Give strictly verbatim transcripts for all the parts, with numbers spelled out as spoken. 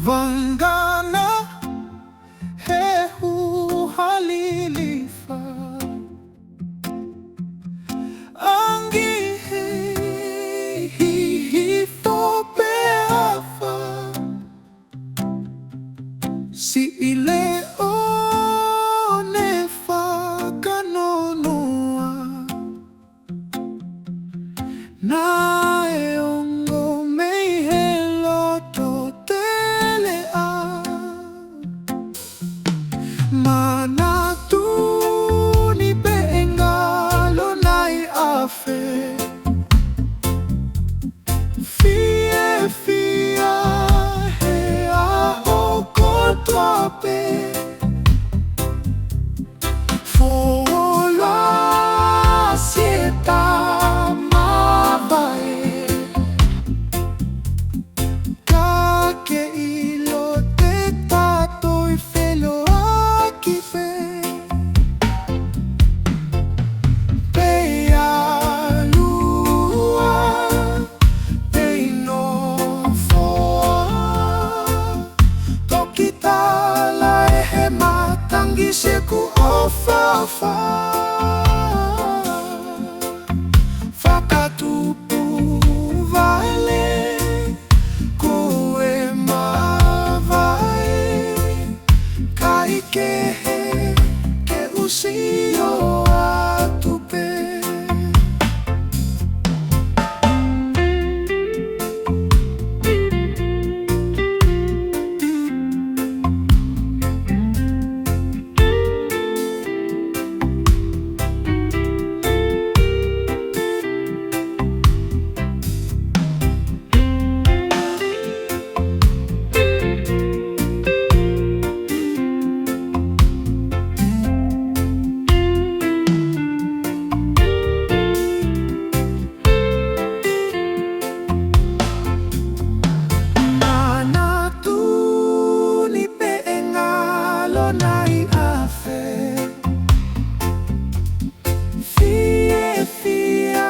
Vangana he huha lilifa, ʻangi he hihifo pē afa, siʻi leʻo ne fakanonoa. Naʻe ongo mei he loto teleʻa, manatu ni pē ʻe ngalo nai afe. Fiefia he ʻaho kotoa pē, fuoloa siʻi tama vaʻe. Ka ke ʻilo te ta toe feʻiloaki pē, pea lua, pea nofoa. Toki tala ʻe he matangi siʻeku ʻofaʻofa. Fakatupu vale, ko e mavae, kaikehe ke u sio atu pē. Manatu ni pē ʻe ngalo nai afe. Fiefia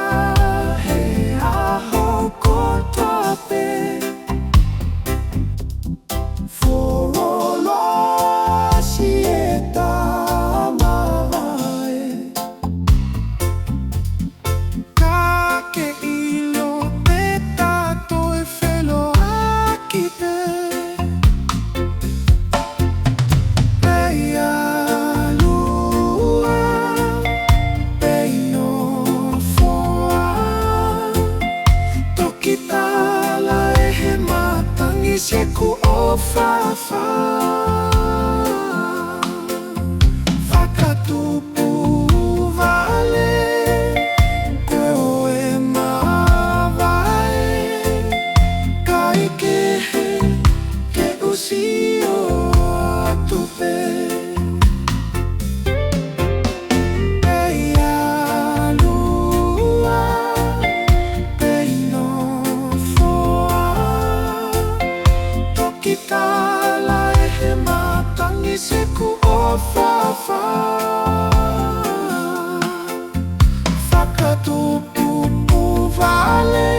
he ʻaho kotoa pē, fuoloa siʻi tama vaʻe. Ka ke ʻilo te ta toe feʻiloaki pē, pea lua, pea nofoa. Toki tala ʻe he matangi siʻeku ʻofaʻofa. Fakatupu vale, ko e mavae, kaikehe ke u sio atu pē. Pea lua, pea nofoa. Toki tala ʻe he matangi siʻeku ʻofaʻofa. Fakatupu vale,